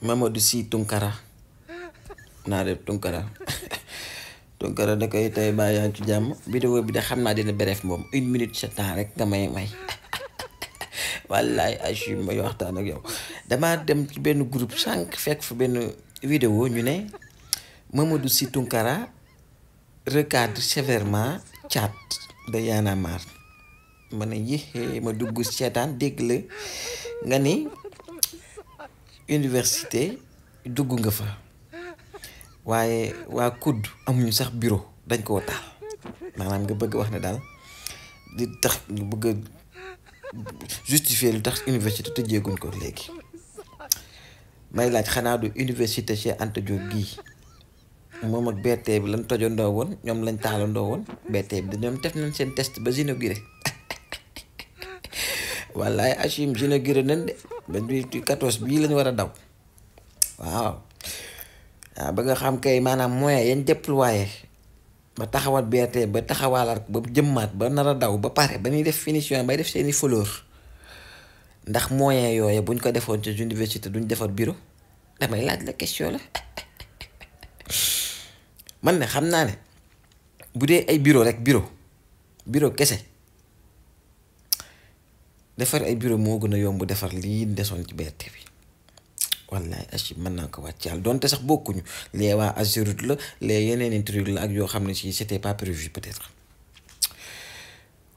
Mamadou Sy Tounkara naa def Tounkara Tounkara da koy tey baa yaa ci jàmm vidéo bi de xam naa dina bref moom 1 minute 7 ans rek nga may wallaay Achim may waxtaan ak yow damaa dem ci benn groupe sànq fekk fa benn vidéo ñu ne Mamadou Sy Tounkara recadre sévèrement chat de Y'en a marre ma ne yéexee ma dugg seetaan dégg la nga ni université dugg nga fa waaye waa COUD amuñu sax bureau dañ koo taal maanaam nga bëgg wax ne daal di tax nga bëgg justifier lu tax université tëjeeguñ ko léegi may laaj xanaa du université Cheikh Anta Diop gii moom ak BT bi lañ tojandoo woon ñoom lañ taalandoo woon BT bi ñoom def nañ seen test ba inauguré wallaay Achim inauguré nañ de ba 14 bii lañ war a daw waaw ba nga xam kay maanaam moyen yañ déployé ba taxawal BT ba taxawaalaat ba jëmmaat ba nar a daw ba pare ba ñuy def finition bay def seeni fleur ndax moyen yooyu buñ ko defoon ci université duñ defar bureau damay laaj la question la man ne xam naa ne bu dee ay bureau rek bureau kese defar ay bureau moo gën a yomb defar lii desoon ci BT bi wallaay Achim mën naa ko wàcc yàlla donte sax bokkuñu lee waa Azurut la lee yeneen i truc la ak yoo xam ne si c'était pas prévu peut-être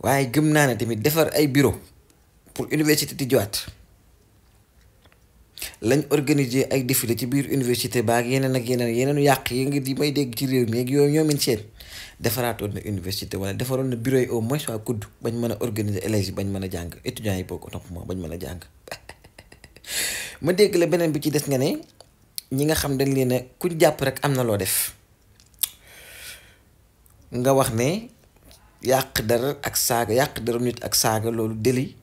waaye gëm naa ne tamit defar ay bureau pour université di jowaat lañ organiser ay défilé ci biir université baak yeneen ak yeneen yàq yi ngi di may dégg ci réew mi ak yooyu ñoomin seen defaraatoon na université wala defaroon na bureau yi au moins waa COUD bañ mën a organiser élèves yi bañ mën a jàng étudiants yi bokk topp bañ mën a jàng ma dégg la beneen bi ci des nga ne ñi nga xam dañ leen a kuñ jàpp rek am na loo def nga wax ne yàq dara ak saaga yàq dara nit ak saaga loolu délit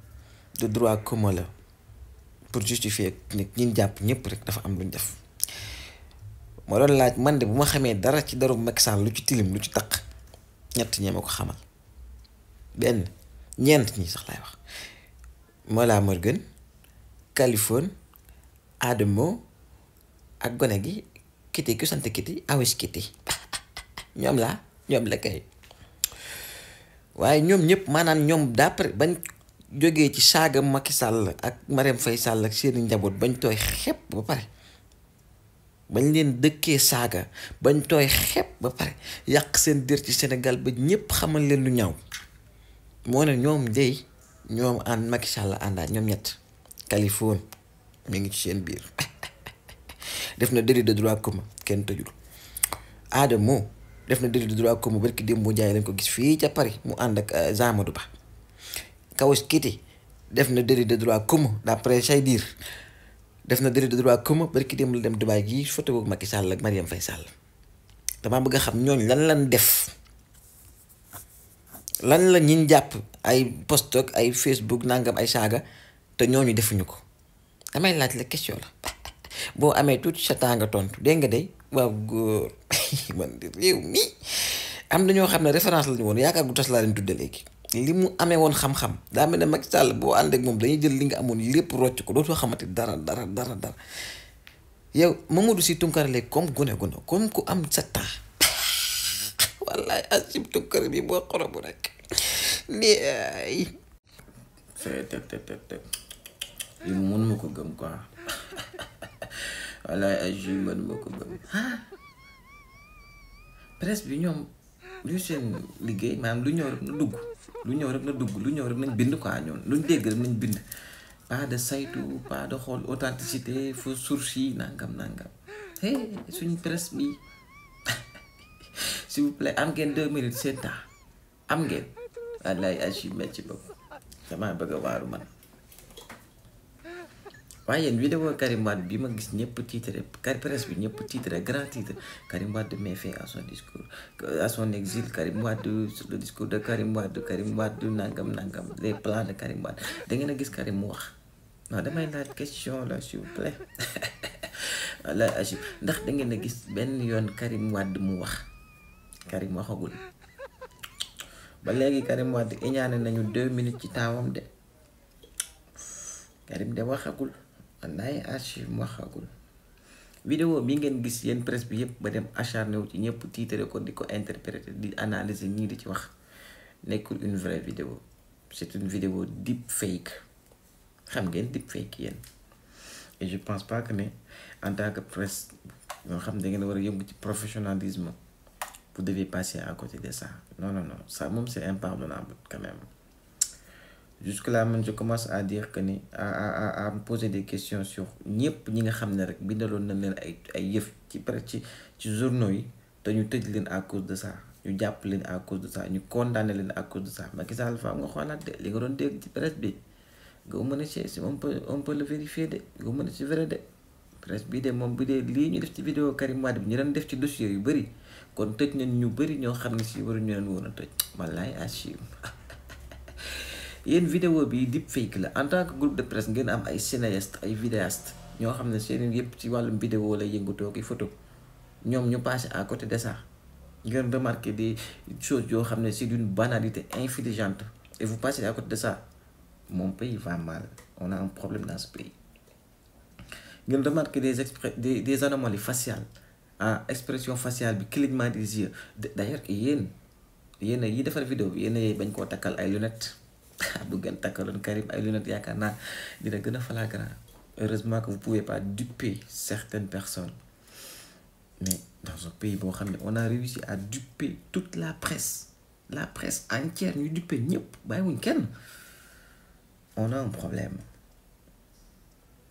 de droit commun la pour justifier nit ñi jàpp ñëpp rek dafa am luñ def moo doon laaj man de bu ma xamee dara ci daru Macky Sall lu ci tilim lu ci taq ñett ñee ma ko xamal benn ñeent ñi sax laay wax Mollah Morgun Kaliphone Adamo ak gone gi Kiti ku sant Kiti Awes Kiti ñoom la kay waaye ñoom ñëpp maanaam ñoom d'après bañ jógee ci saaga Macky Sall ak Marème Faye Sall ak seeni njaboot bañ tooy xepp ba pare bañ leen dëkkee saaga bañ tooy xepp ba pare yàq seen dër ci Sénégal ba ñëpp xamal leen lu ñaaw moo ne ñoom dey ñoom ànd Macky Sall àndaat ñoom ñett Kaliphone mi ngi ci seen biir def na délit de droit commun kenn tëjul Adamo def na délit de droit commun barki démb bu jaay lañ ko gis fii ca Paris mu ànd ak Amadou Ba Awes Kiti def na délit de droit commun d'après say diir def na délit de droit commun barki démb la dem Dubaï gii photo boobu Macky Sall ak Marième Faye Sall damaa bëgg a xam ñooñ lan def lan la ñiñ jàpp ay post ak ay Facebook nangam ay saaga te ñooñu defuñu ko damay laaj la question la boo amee tuuti sa temps nga tontu dégg nga de waaw góor man de réew mi am na ñoo xam ne référence la ñu woon yaakaar gu tas laa leen tudde léegi li mu amee woon xam-xam daa mel ne Macky Sall boo ànd ak moom dañuy jël li nga amoon lépp rocc ko dootoo xamante dara yow Mamadou Sy Tounkara léegi comme gune comme ku am 7 ans wallaay Achim Tounkara bi boo xorobu rek lii li mun ma ko gëm quoi wallaay Achim man ma ko gëm presse bi ñoom lu seen liggéey maanaam lu ñëw rek na dugg lu ñëw rek nañ bind quoi ñoom luñ dégg rek nañ bind pas de saytu pas de xool authenticité faux source yi nangam suñ presse bi s'il vous plaît am ngeen 2 minutes seen temps am ngeen wallaay Achim ci bopp damaa bëgg a waaru man waaye yéen vidéo Karim Wade bi ma gis ñëpp titre presse bi ñëpp titre grand titre Karim Wade met fin à son discours à son exil Karim Wade sur le discours de Karim Wade nangam les plans de Karim Wade da ngeen a gis Karim mu wax non damay laaj question là s'il vous plaît wala Achim ndax da ngeen a gis benn yoon Karim Wade mu wax Karim waxagul ba léegi Karim Wade iñaane nañu 2 minutes ci taawam de Karim de waxagul wallaay Achim waxagul vidéo bi ngeen gis yéen presse bi yëpp ba dem acharné wu ci ñëpp tiitre ko di ko interpréter di analyser ñii di ci wax nekkul une vraie vidéo c'est une vidéo deep fake xam ngeen deep fake yéen et je pense pas que ne en tant que presse ñoo xam ne da ngeen war a yëngu ci professionnalisme vous devez passer à côté de ça non non non ça moom c'est impardonnable quand même. Jusque là man je commence à dire que ni à me poser des questions sur ñëpp ñi nga xam ne rek bindaloon nañ leen ay yëf ci presque ci journaux yi te ñu tëj leen à cause de ça ñu jàpp leen à cause de ça ñu condamné leen à cause de ça Macky Sall fa nga xoolaat de li nga doon dégg ci presse bi nga mën a si on peut le vérifier de nga mën a si vrai de presse bi de moom bi de lii ñu def ci vidéo Karim Wade bi ñu doon def ci dossier yu bëri kon tëj nañ ñu bëri ñoo xam ne si waruñu leen woon a tëj wallaay achim yéen vidéo bi deep fake la en tant que groupe de presse ngeen am ay cinéaste ay vidéaste ñoo xam ne seen yëpp ci wàllum vidéo lay yëngatoo ki photo ñoom ñu passé à côté de ça ngeen remarqué des choses yoo xam ne c'est d'une banalité infligeante et vous passez à côté de ça mon pays va mal on a un problème dans ce pays ngeen remarqué des anomalies faciales expression faciale bi clignement des yeux d'ailleurs yéen yi defar vidéo bi yéen bañ koo takkal ay lunettes bu ngeen takkaloon Karim ay lunettes yaakaar naa dina gën a flagrant. Heureusement que vous pouvez pas duper certaines personnes mais dans un pays boo xam ne on a réussi à duper toute la presse entière ñu duper ñëpp bàyyiwuñ kenn on a un problème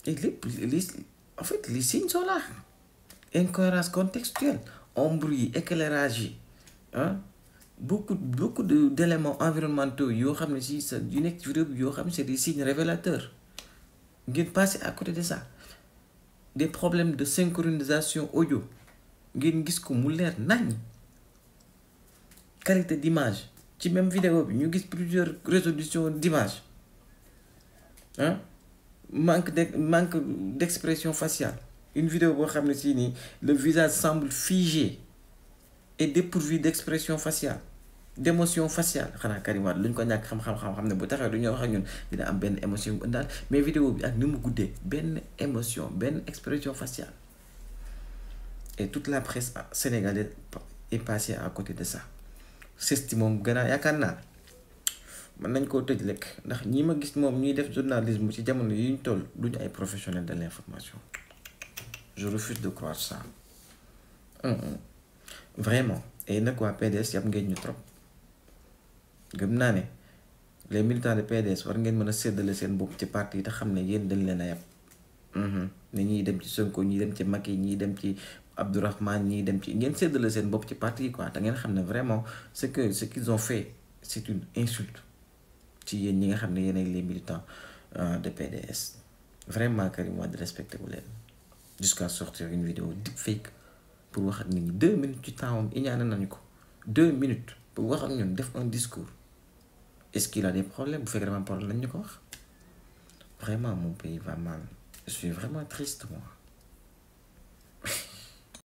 et en fait les signes sont là incohérence contextuelle ombre yi éclairage yi beaucoup d'éléments environnementaux yoo xam ne si sa yu nekk ci vidéo bi yoo xam ne c'est des signes révélateurs ngeen passer à côté de ça des problèmes de synchronisation audio ngeen gis ko mu leer nañ qualité d'image ci même vidéo bi ñu gis plusieurs résolutions d'image manque d'expression faciale une vidéo boo xam ne si nii le visage semble figé et dépourvu d'expression faciale d'émotion faciale xanaa Karim Wade lu ñu ko ñàkk xam ne bu taxee du ñoo wax ak ñun dina am benn émotion bu ëndaal mais vidéo bi ak ni mu guddee benn émotion benn expression faciale et toute la presse sénégalaise est passée à côté de ça sesti moom gën a yaakaar naa mën nañ koo tëj lekk ndax ñi ma gis moom ñuy def journalisme ci jamono yi ñu toll duñu ay professionnels de l'information je refuse de croire ça vraiment et nag waa PDS yàpp ngeen ñu trop gëm naa ne les militants de PDS war ngeen mën a séddale seen bopp ci parti yi te xam ne yéen dañ leen a yàpp ne ñiy dem ci Sonko ñii dem ci Macky ñii dem ci Abdourahmane ñii dem ci ngeen séddale seen bopp ci parti yi quoi te ngeen xam ne vraiment ce qu'ils ont fait c'est une insulte ci yéen ñi nga xam ne yéen les militants de PDS vraiment Karim Wade respecté wu leen jusqu'à sortir une vidéo deepfake pour wax ak nit ñi 2 minutes ci temps am iñaane nañu ko 2 minutes pour wax ak ñun def un discours est-ce qu'il a des problèmes bu fekkee vraiment problème lañ ñu ko wax vraiment mon pays va mal je suis vraiment triste moi.